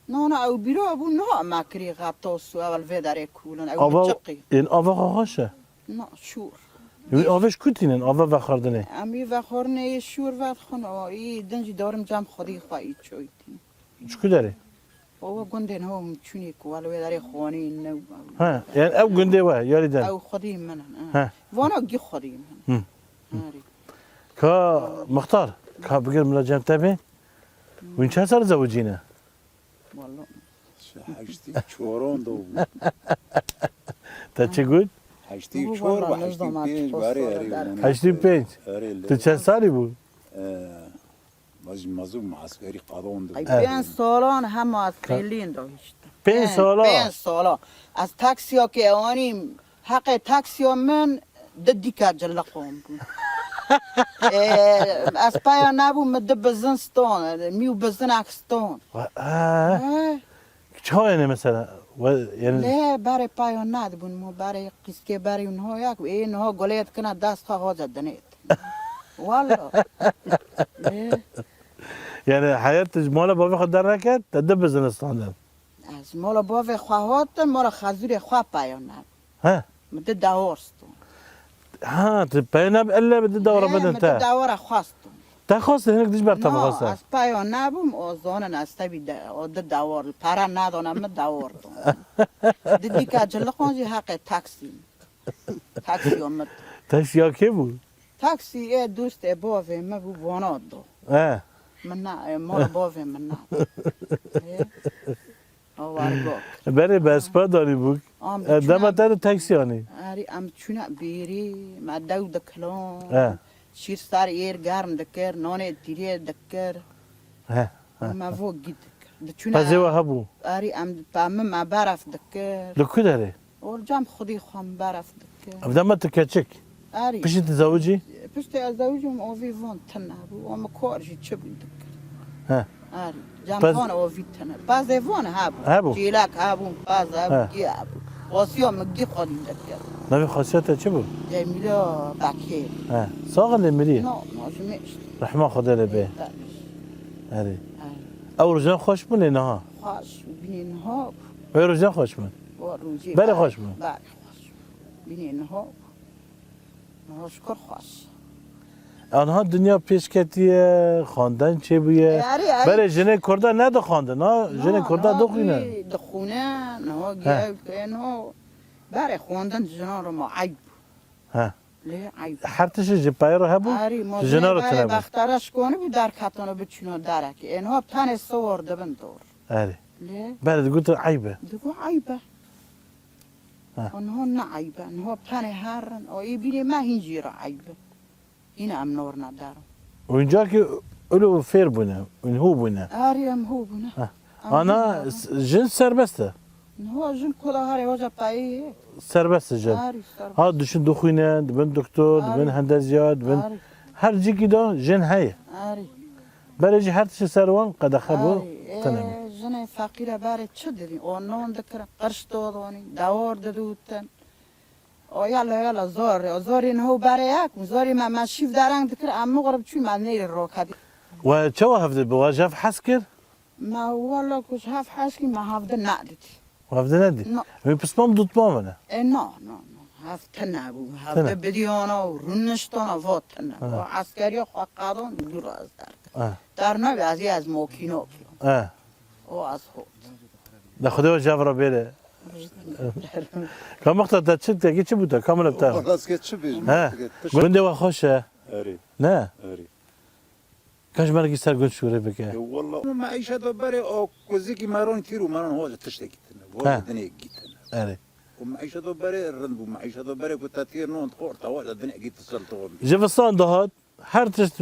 Na, na, ew bîra bû, niha me kirî xetos û ew li vê derê kûlin, ew Ava, çiqî. Yên ava xwe xweş e? Na, şûr. Wî avê ji ku tînin, ava vexwarinê? Em î vexwarinê yê şûr vedixwin, o, î din jî darim cem xwedî xwe î çoy tînin. Ji ku derê? Owe gundên ho hûn çûnê ku wele wê derê xwanî ne. He, yani ew gundê we, yarî den. Ew xwedî min in, he. He. Vana gî xwedî min. Hı. Harî. Ka Muxtar, ka bigir min cem te bê. Wîn çend sal zewicîne? Walla. Heştî çoran da bû. Te çi got? Heştî çor ve heştî pênc barê erê. Heştî pênc. Tu çend salî bû? Ee, Mez-, mezû muaskerî qadon de. Ay, pênc salan hema ez Berlîn de hiştim. Pênc salan? Pênc salan. Ez taksiyakê ewanîm, heqê taksiya min di dîka ciliqan bû. Ee, ez peya nebûm, min di bizin ston, mî û bizinek ston. Wa-, ha. He. Çawa yani mesela? Wa-, yani Lê berê peya nedibûn, mo berê qîskê berê û niha yak, ê niha gulê dikina dest xwe hoca dinê. Walla. Ê. Yani heyet ji mala bavê xwe derneket, te di bizin standin. Ez mala bavê xwe hatim, mala xezûrê xwe peya nebû. He. Min di dawar ston. Ha, tu peya neb elle bi di dawara Ê, bedin min te. Di dawara xwe ston. Te xwest hinek dij ber te Na, xwest. Ez peya nebûm, o zonin ez tevî de, o di dawar, para nadona min dawar don. Di dîka ciliqon jî heqê taksî. Taksiya min. Taksiya kê bû? Taksî ê dostê bavê min bû, vana do. He. Min na, e, mala bavê min na. Ê. O war gok. Berê bespa darî bûk. Am E, dema diçûna te de taksî anî. Arî, em çûna bêrî, me dew dikilon. He. Şîr sar êr germ dikir, nonê tîrê dikir. He, he. Me vo gî dikir. Diçûna Pezê we hebû? Arî, em pemim me beref dikir. Li ku derê? Ol cem xwedî xwe em beref dikir. Ev dema tu keçik. Arî. Piştî tu zewicî? Piştî ez zewicîm, ovî von tune bû. O min kar jî çi bû dikir. He. Arî. Cem Pez- von ovî tune. Pezê von hebû. Hebû. Çêlek hebû, pez hebû, He. gî hebû. Xasiya min gî xwedî dikir. Navê xasiya te çi bû? Cemîla Bekê. He. Sax in lê mirî? No, no, ji me işte. Rehma Xwedê lê bê. Tabii. Erê. Erê. Ew rojan xweş bûn lê niha? Xweş, binê niha. Wê rojan xweş bûn? Wa rojê Berê berê, xweş bûn? Berê xweş. Binê niha. Niha şikir xweş. Anha dinya pêş ketiye, xwendin çêbûye. Erê, erê. Berê jinê Kurda nedixwendin, ha? Jinê Kurda dixwîne. Dixwîne, niha He. gel, niha. Berê xwendin jinan re ma eyb. He. Lê eyb. Her tişt ji peyê re hebû, Arî, ji jina re tune bû. Bextara şikonî bû derketano biçûno derekê. Ênha tenê siwar dibin dor. Erê. Lê Berê digotin eyb e. Digo eyb e. Ha. Û niho ne eyb e, niho tenê herin, û ê bîrê me hîn jî re eyb e. Hîn em norne der. Û înca ki ilo fêr bûne, û hû bûne. Arî em hû bûne. Ha. Em Ana hû bûne. s-, jin serbest e. Niho jin kola harê hoca payî. Serbest e jin. Arî serbest. Ha, dişin dixwîne, dibin doktor, dibin Arî. hendezya, dibin Arî. her cikî de jin heye. Arî. Berê jî her tişt ser wan qedexe bû, Ay, tenê bû. Ê, jinê feqîre berê çi didî? O non dikirin, qirş dodonî, dewor didûtin. O yala, yala, zor, o zorî niho berê yek, zorî me, me şîv dereng dikir, em mixrib çû me nêrî roketî. We çawa hevdî bi, we ji hev hez kir? Me wela ku ji hev hez kir, me hevdi nedîtî. Hevdi nedî? No. Wî pismam dutmam ne? E, no, no, no. Hev tine bû. Tine. Hevdi bidiyona û rûniştona vo tine. Ha. O eskeriya xwe qadon dûr ez derkir. Ha. Dernavê ez ê ez mokîno kiyo. Ha. O ez hot. De Xwedê we ji hev re bêre. Ka mixta te çi, te ki çi bû te? Kamil te? Wala ez ke çi bêjim? He. Gundê we xweş e? Erê. Ne? Erê. Ka ji me re ki ser gund şûrê bike. Ya wala, meîşeta berê o kuzikî meron kîr û meron hoca tiştekî tine. Hoca He. dinê gîtine. Erê. Û meîşeta berê rind bû. Meîşeta berê ku te têr non xort, te hoca dinê gît sel to. Ji vistan dahat, her tişt,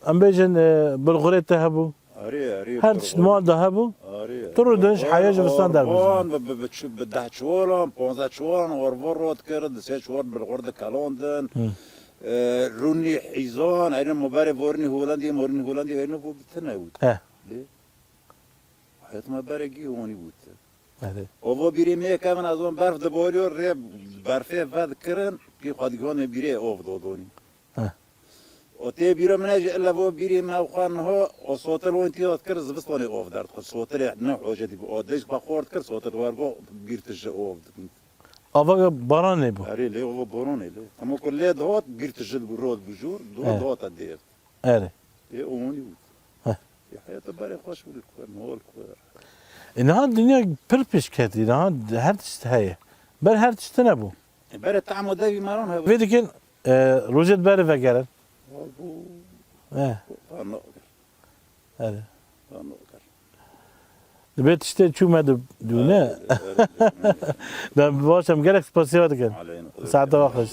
em bêjin, e, bilxurê te hebû. Arê, arê, Her tişt mal de hebû. Arê, arê. Tu rûdin ji heya ji vistan derbû. Van bi, bi, bi, çi-, bi deh çiwalan, ponzdeh çiwalan, orvo rot kirin, di sê çiwar bilxur de kelon din. Hı. E, rûnî hîzan, erê, moberê vornî Holandî, mornî Holandî, erê, bu bitine wû. He. Lê, hayat me berekî honî wû te. Erê. Ovo bîrê me kevin, ez on berf de boriyor, rê berfê ved kirin, ki xwe digiyon me bîrê ov dodonî. Heh. O tê bîra min e jî illa bo bîrê me û xwe niho o sotil wan tîya dikir zivistonê ov derdixist. Sotilê ne hoce dî bi o dej xwe xort kir sotil wer go bîr tije ov dibin. Ava baranê bû. Erê lê ova boranê lê. Ama ku lê dihot bîr tije dibû rod bû jûr, dihot He. dihota dêr. Erê. Lê o hûnî bû. Heh. Ya heyata berê xweş bû li ku, nihol ku. E, niha dinya pir pêş ketî, niha her tişt heye. Ber her tişt nebû. E, berê tam û devî meran hebû. Vê dikin, e, rojê di berê vegerin. Hebû. E. Van nokir. Erê. Van nokir. Dibê tiştê çû me di dûne. Erê, erê, erê. Ben baş em gelek spasiya dikin. Aleyna. Saete we xweş.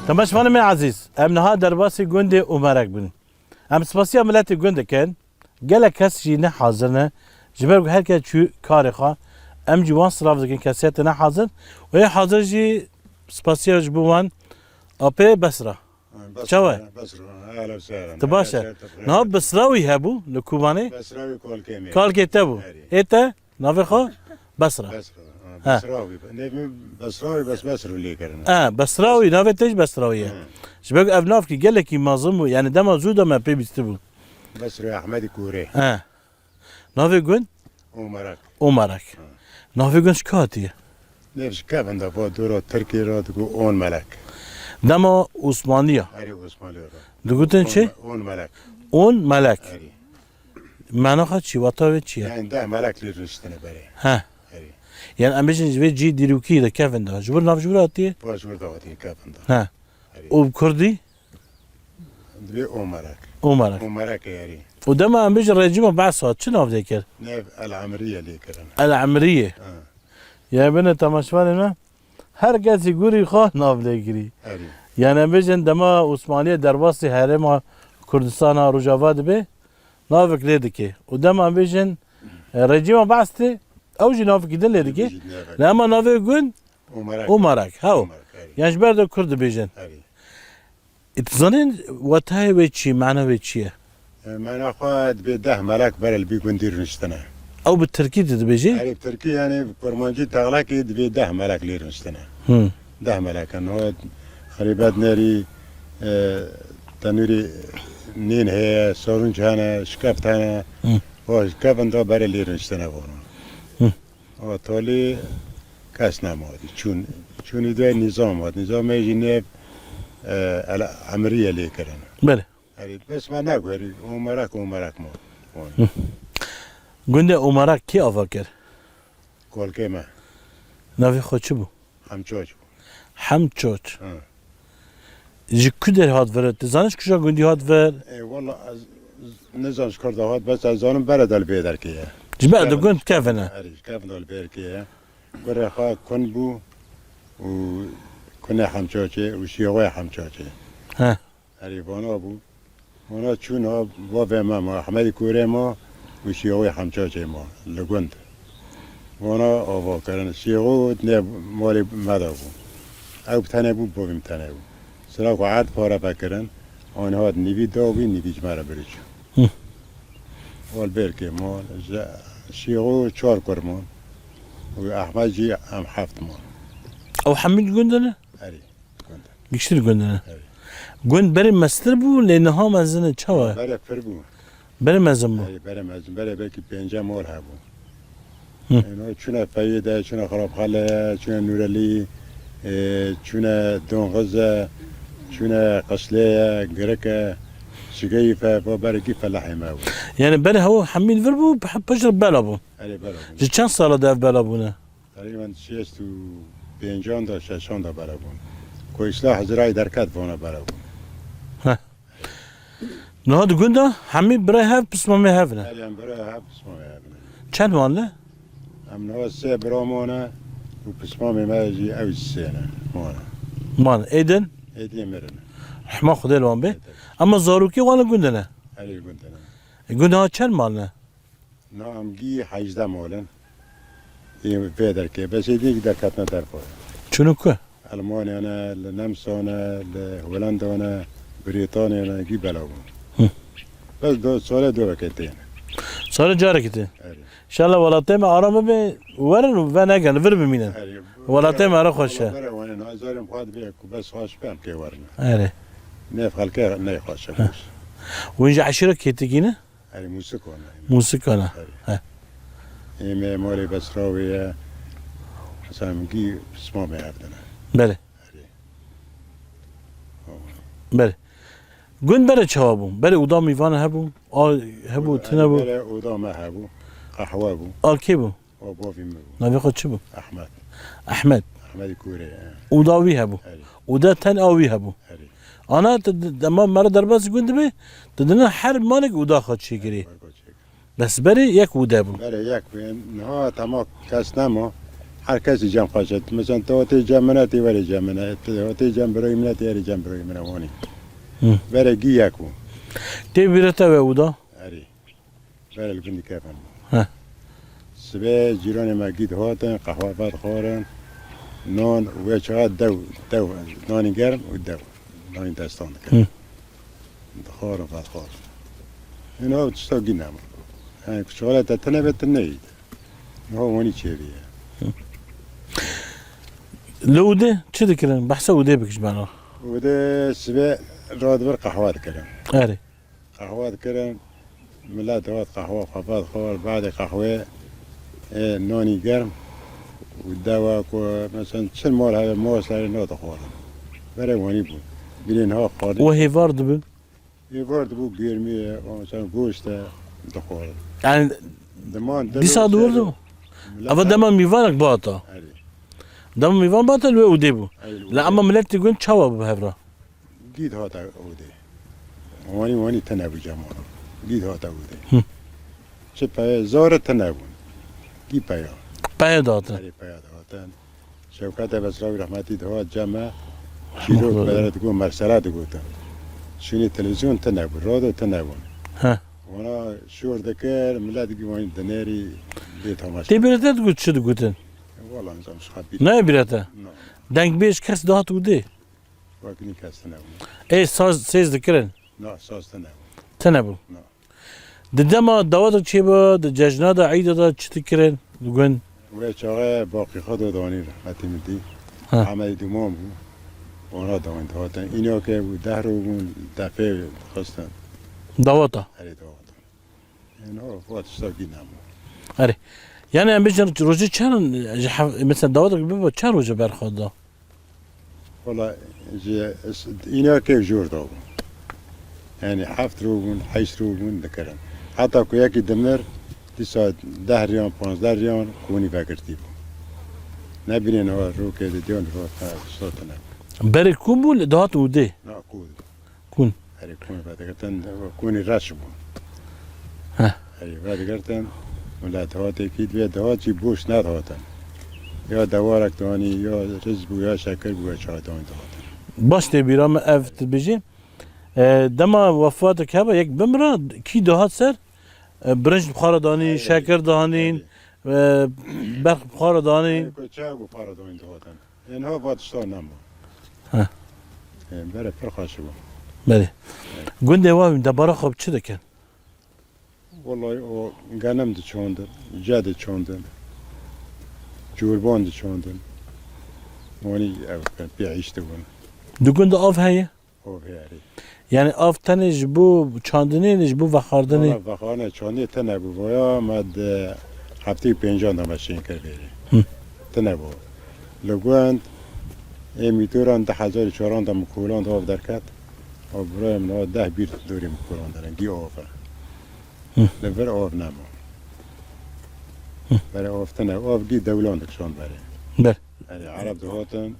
Temaşevanê me ezîz, em niha derbasî gundê Umerek bûn. Em spasiya miletê gund dikin. Gelek kes jî ne hazir ne. Ji ber ku her kes çû karê xwe, em jî wan silav dikin kesiyê te ne hazir. Û ê hazir jî spasiya ji bo wan apê Besra. Çawa? Besra, ehlen sehlen. Tu baş e? Niha Besrawî hebû li Kobanê? Besrawî kalkê me. Kalkê te bû. Erê. Ê te navê xwe? Besra. Besra, ha, Ha. Besrawî. Navê Besrawî bes Besra lê kirin. Ha, Besrawî, navê te jî Besrawî ye. Hı. Ji ber ku ev navkî gelekî mezin bû, yani dema zû de me pê bîstibû. Besra Ehmedî Kûrê. Ha. Navê gund? Omerak. Omerak. Ha. Navê gund ji ka hatiye? Nêv ji kevin de va dora Tirkî re digo on melek. Dema Osmaniya. Erê Osmaniya re. Digotin çi? On, on melek. On melek. Erê. Mena xwe çi? Wata wê çi ye? Yani deh melek lê rûniştine berê. He. Erê. Yani em bêjin ji vê cî dîrokî de kevin de. Ji wir nav ji wir hatiye? Va ji wir de hatiye kevin de. He. Erê. Û bi kurdî? Divê Omerak. Omerak. Omerak e erê. Û dema em bêjin rejîma Be'sa çi nav lê kir? Nêv El Emriye lê kirin. El Emriye. Ha. Ya bine temaşevanê me. Her kesî gurî xwe nav lê kirî. Erê. Yani em bêjin dema Osmaniye derbasî herêma Kurdistana Rojava dibe, navek lê dike. Û dema em bêjin, e, rejîma Be'sê, ew jî navekî din lê dike. Dibêjin navek. Lê ema navê gund Omerak. Omerak, hew. Omerak, erê. Yani ji ber de Kurd dibêjin. Erê. E, tu zanîn wetayê wê çi ye, mana wê çi ye? E, mana xwe dibê deh melek berê li bî gundî rûniştine. Ew bi tirkî tu dibêjî? Erê, bi tirkî yani bi kurmancî texlekê dibê deh melek lê rûniştine. Hı. Deh melek in. O xerîbet nerî, e, tenûrî nîn heye, sorunc hene, şikeft hene. Hı. O kevin de berê lê rûniştine vano. Hı. O tolî kes nema dî. Çûn, çûnî dê nîzam hat. Nîzamê jî nêv, e, El Emriye lê kirin. Belê. Erê, bes me neguherî, Omerak, Omerak ma. Gundê Omerak kî ava kir? Kolkê me. Navê xwe çi bû? Hemçoç bû. Hemçoç. Ha. Ji ku der hat vir? Tu zanî ji kîja gundî hat vir? E, wala ez, ez nizan ji kar de hat, bes ez zanim bere de li vê derkê ye. Ji ber de gund kevin e. Erê, ji kevin de li vê derkê ye. Kurê xwe kun bû û kunê Hemçoçê û şîxoyê Hemçoçê. He. Erê, vana bû. Vana çûn ha, bavê me ma, Ehmedî Kûrê ma û şîxoyê Hemçoçê ma li gund. Vana ava kirin. Şîxo ne malê me de bû. Ew bi tenê bû, bavê min tenê bû. Sira ku erd pare vekirin, an hat nîvî da wî, nîvî ji me re birî çû. Hı. Wal bêrkê ma, ji Şîxo çar kur man. Û Ehmed jî em heft man. Ew hemî li gund ne? Erê. Gund. Giştir gund ne? Evet. Gund berê mestir bû, lê niha mezin e, çawa? Berê pir bû. Berê mezin bû. Evet, berê mezin. Berê belkî pênce mor hebû. Hı. Yani, çûne Feyê de, çûne Xirabxele ye, çûne Nûrelî, e, çûne Donxiz e, çûne Qişlê ye, Girik e, Şigeyîf e, bo berekî felahê me bû. Yani berê hewa hemî li vir bû, pe-, piştre bela bû. Erê, bela bû. Ji çend sala de ev bela bûne? Teqrîben şêst û pêncan de, şeşan de bere bûn. Ku Îslah Hizirayê derket vana bere bûn. Heh. Niha di gunda hemî birayê hev, pismamê hev ne? Her yan birayê hev, pismamê hev ne. Çend man ne? Em niha sê bira mane û pismamê me jî ew jî sê ne. Mane. Man, ê din? Ê din mirin. Rehma Xwedê li wan bê. Evet, evet. Ama zarokê wan li gund ne? Her li gund ne. E, gunda çend man ne? Na em gî hejdeh mal in. Ê vê derkê. Bes ê din gî derketine derve. Çûne ku? Elmanya ne, li Nemsa ne, li Holanda ne, Brîtanya ne, gî bela bûn. Hı. Bes do, sale do vekê tên. Sale carekî tên. Erê. Înşallah welatê me aram bibe, werin û venegerin, vir bimînin. Erê. Welatê me re xweş e. Wala bere wan in, zarê xwe dibê ku bes xweş be em kê werin. Erê. Nê xelkê nê xweş e. Hı. Hûn ji eşîra Kêtikî ne? Erê, Mûsik wana. Mûsik wana. Erê. He. Ê me malê Besrawê ye. Mesela min gî pismamê hev dine. Belê. Erê. Belê. Gund berê çawa bû? Berê oda mîvan hebû? A hebû, tune bû? Erê, berê oda me hebû. Qehwe bû. A kê bû? O bavî min bû. Navê xwe çi bû? Ehmed. Ehmed. Ehmedî Kûrê, he. Oda wî hebû. Erê. Oda ten a wî hebû. Erê. Ana tu d-, dema me re derbasî gund dibê, tu dine her malek oda xwe çêkirî. Her xwe çêkir. Bes berê yek ode bû. Berê yek bû. Niha tema kes nema. Her kesî cem xwe çêt. Mesela tu hatê cem min e, tê werê cem min e. Tu hatê cem birayê min e, tê werê cem birayê min e, wanî. Hı. Berê gî yek bû. Tê bîra te ve oda? Erê. Berê li gundî kevin bû. Heh. Sibê cîranê me gî dihatin, qehwe vedixwarin, nan wê çaxê dew, dew, nanî germ û dew, nanî destan dikirin. Hı. Dixwarin, vedixwarin. Êna ew tişta gî nema. Yani ku şixulê te tune be, tu neyî. Niha wanî çêbî ye. Hı. Li ûdê çi dikirin? Behsa ûdê bik ji bana. Ûdê sibê radibir qehwe dikirin. Erê. Qehwe dikirin, milet dihat qehwe xwe vedixwar, badê qehwê, ê, nanî germ û dewa ku, mesela, çil mal hebe, mos hebe, ne dixwarin. Berê wanî bû. Bîrê niha xwardin. Û hêvar dibin? Hêvar dibû germî ye, mesela, goşt e, dixwarin. Yani, diman disa dûr dibû? Eva dema mîvanek bata. Erê. Dema mîvan bata li wê ûdê bû. Erê, li wê ûdê. La ama miletê gund çawa bû hevra? Gî dihate odê. Wanî wanî tune bû cemala. Gî dihate odê. Hı. Çi peye zor tune bûn. Gî peya. Peye dihate. Erê peya dihate. Şewkete Besrawî rehmetî dihat ceme. Şîrok bedere digot, mersele digotin. Şûnî televîzyon tune bû, radyo tune bûn. He. Wana şor dikir, milet gî wanî dinêrî lê temaşe. Tê bîra te digot çi digotin? Wala nizam şixabî. Ne bîra te? Na. Dengbêj kes dihat odê? Wek nî kes tune bûn. Ê saz sêz dikirin? Na, saz tune bû. Tune bû. Na. Di dema dawetek çêbû, di cejna de, eyda de çi dikirin? Li gund? Wê çaxê Baqî Xedo danî rehmetî min dî. Ha. Ehmedî Dûman bû. Wana dawîn dihatin. Înokê bû, dehro bûn, defê dixistin. Daweta? Erê daweta. Êno, vat tişta gî nebû. Erê. Yani em bêjin rojê çend, ji hev-, mesela dawetek bibe çend roje berxwe da? Wala, ji, îna kê jor da bû. Yanî heft rû bûn, heşt rû bûn dikirin. Heta ku yekî dimir, dîsa deh riyan, panzdeh riyan qûnî vegirtî bû. Nebînên ha rûkê di diyan rû te sotine. Berê kûn bû, li dihat û dê? Na, kûn. Kûn. Herî kûn vedigirtin, kûnî reş bûn. Heh. Herî vedigirtin, millet hatekî divê dihat jî boş nedihatin. Ya dewarek danî, ya riz bû, ya şekir bû, ya çay danî dihatin. Baş tê bîra min ev tu bijî. E, dema wefatek hebe yek bimra, kî dihat ser? E, birinc bi xwe re danîn, Eyê. Şekir danîn, Eyê. E, berx bi xwe re danîn. Eyê, ku çaw bi xwe re danîn dihatin. Ên ha va tişta nema. Heh. Ên bere pir xweş bû. Belê. Gundê wa debara xwe bi çi dikin? Wellahî o genim diçandin, ce diçandin, corban diçandin. Wanî ev pê îş dibûn. Di gund av heye? Av heye, erê. Yani av tenê ji bo çandinê ne ji bo vexwardinê? Valla vexwardinê çandinê tune bû. Vaya me di heftê û pêncan de me çêkir vêrê. Hı. Tune bû. Li gund ê mîtoran du hezar û çaran de min kolan de av derket. Av birayê min, av deh bîr dorê min kolan de ne. Gî av e. Hı. Li vir av nema. Hı. Berê av tune, av gî dewlan dikişand berê. Ber. Erê, Ereb dihatin,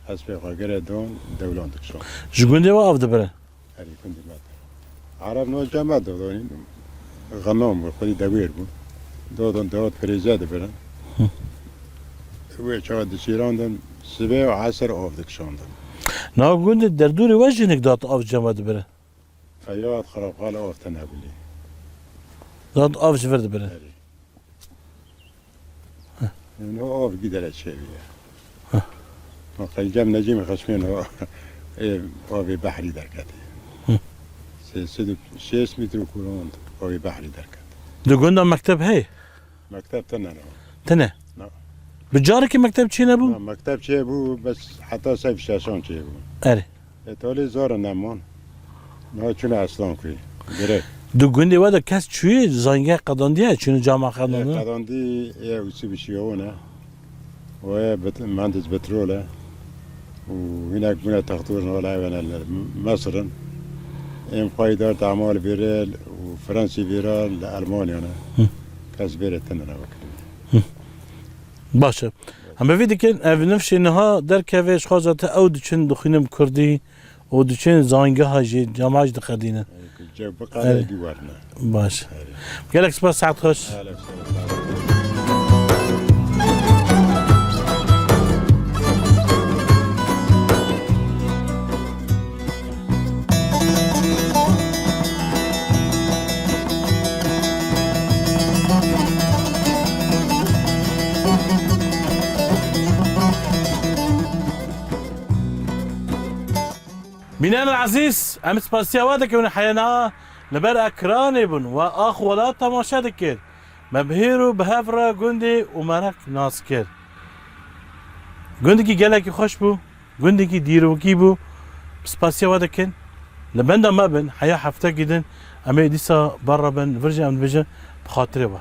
hespê xwe gire don, dewlan dikişand. Ji gundê we av dibirin? Erê, gundê me de. Ereb no cema dodonî, xenom bû, xwedî dewêr bû. Dodon, dewat pirêze dibirin. Hı. Wê çawa diçîrandin, sibê û esir av dikişandin. Na gundê derdorê we jinik dat av cema dibirin? Heyat xirabxal av tune bûlî. Zat av ji vir dibirin. Erê. Heh. Ên o av gidere çêbî ye. Heh. Ma qey cem necî min xeşmên o, ê, avê behrî derketê. Hı. Sê sed û şêst metre kuran avê behrî derket. Di gunda mekteb heye? Mekteb tune ne. Tune? Na. Bi carekê mekteb çênebû? Na, mekteb çêbû, bes heta sey şeşan çêbû. Erê. E, talê zor e neman. Na çûne Eslankuyê. Direkt. Di gundê we de kes çûyê zangeh qedandiye, çûne cama qedandiye? E, qedandî, e, usî bi şiyawan e. We bet-, muhendis petrol e. Û hinek bûne textor ne, wala ev ne li Mesir in. Ên xweyî dar temal vêre û Fransî vêra li Elmanya ne. Hı. Kes vêre tune ne wekî. Hı. Baş e. Em bi vî dikin, ev nifşê niha derkeve, ji xwe zate ew diçin dixwînin bi kurdî û diçin zangeha jî cema jî diqedînin. Cem biqare Erê. Dî werine. Baş. Erê. Gelek spas, saet xweş. Gelek spas. Bînerên ezîz, em spasiya we dikin, heyena li ber ekranê bûn, we ax welat temaşe dikir. Me bi hêr û bi hev re gundê û meraq nas kir. Gundekî gelekî xweş bû, gundekî dîrokî bû. Spasiya we dikin. Li benda me bin, heya heftekî din, em ê dîsa ber re bin, vir jî em dibêjin, bi xatirê we.